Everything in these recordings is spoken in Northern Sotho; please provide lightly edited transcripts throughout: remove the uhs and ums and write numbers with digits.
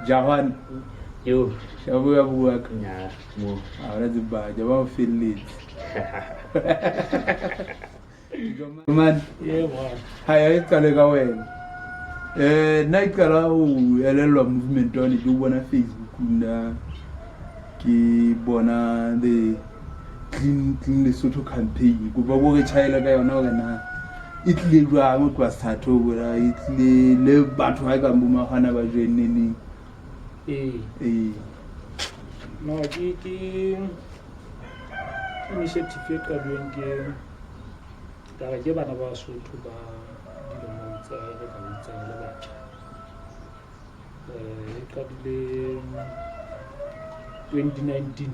Jahwane. Yo. Shabo ya bua ka. Nya mo. A ora tseba ja ba felletse. Man. Yebo. Ha ya e qale ka wena. Eh nna ke qala ho elellwa movement one ke o bona Facebook nna ke bona the clean clean Lesotho campaign kopa bo re tjhaela ka yona hore na e tlile jwang ho tloha sethatho bona e tlile le batho ba kang bo magwana ba joinne neng Ee. ee No, ke ke initiative e qadilweng ke ka re ke bana ba Basotho ba dilemong tsa re ka bitsang le batjha. Eh, e qadile 2019.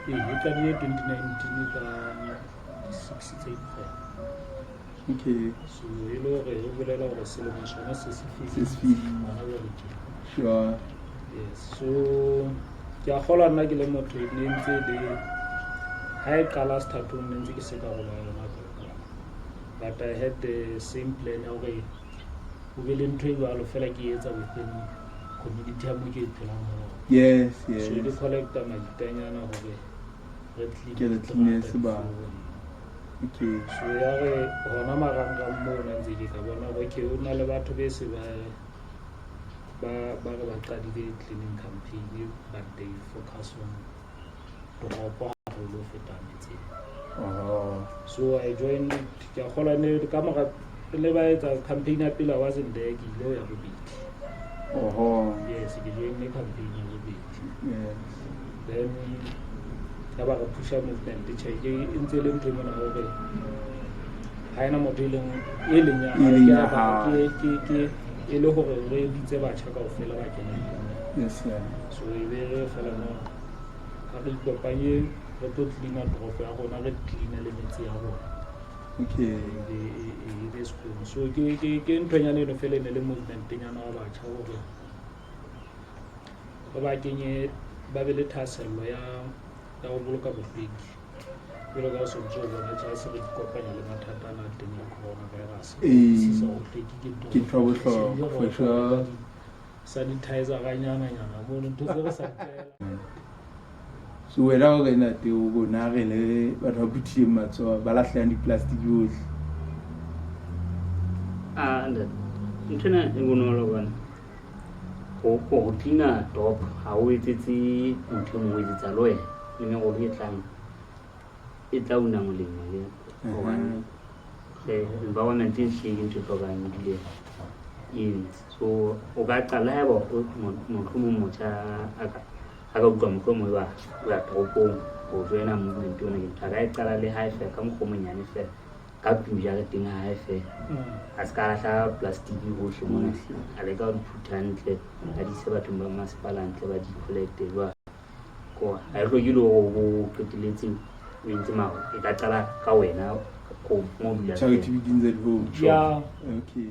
Ee, e qadile 2019 ka di-six tsa April. okay So e le hore e bolela hore selemo sona se se Se se fedile. Hona jwale tje. sure Yes, so ke a kgolwa nna ke le motho ne ntse le ha e qala sethathong ne ntse ke se karolo ya yona kaofela. But I had the same plan ya hore ho be le ntho e jwalo fela ke e etsa within community ya mo ke phelang ho yona. yes So ke yes collecta maditanyana hore re clean Ke re clean-e diterata sebaka. before. okay So ya re hona marangrang moo na ntse ke ka bona hore okay ho na le batho be se ba ba ba re ba qadile cleaning campaign but they focus on toropo haholo ho feta metseng. oh So I joined it. Ke a kgolwa ne ka mora le ba etsa campaign ya pele I wasn't there ke ile ho ya bobedi. oho Yes, ke joinne campaign ya bobedi. yes Then ya ba re pusha movement tjhe ke e ntse e le ntho e mona hore ha ena motho e leng e leng ya E hae, leng ke ya a ba hae. ke ke ke e le hore re bitse batjha kaofela ba kenang yes sir so e be re fela no ha re ikopanye re tlo cleana toropo ya rona re cleane le metse ya rona okay e be e- e be sekolo so ke ke ke nthonyana eno fela e ne le movementnyana wa batjha hore re ba kenye ba be le thahasello ya ya ho boloka bohlweki jwalo ka o sontse o bona tja se re ikopanya le mathata ana a teng a coronavirus Ee. sisa bohlweki ke ntho Ke ntho ya bohlokwa, for sure. sanitizer-nyana nyana mono ntho tse re sa di tlwaelang. so wena o re nate o rona re le batho ba phuthileng matsoho ba lahlelang di-plastic yohle Ah, ntate, nthwena e bonolo hobane ho ho clean-a toropo ha o etsetse motho e mongwe o etsetsa le wena le merolo e tlang e tla una molemo le hobane eh, environment e hlile ke ntho e hlokang e dule e ntse so o ka qala haeba o- mo- mohlomong motjha a ka a ka utlwa mohlomong ba o ya toropong ho joina movement ona ke ntho a ka e qala le hae fela ka mokgwa o monyane fela ka tlung jareteng ya hae fela a se ka lahla plastic hohle mona a leka ho di phutha hantle a di ise bathong ba masepala hantle ba di collect jwalo ko ha e hloke le hore o qetelletse o entse mara e ka qala ka wena ko mo o dulang charity teng. begins at home Yeah. okay.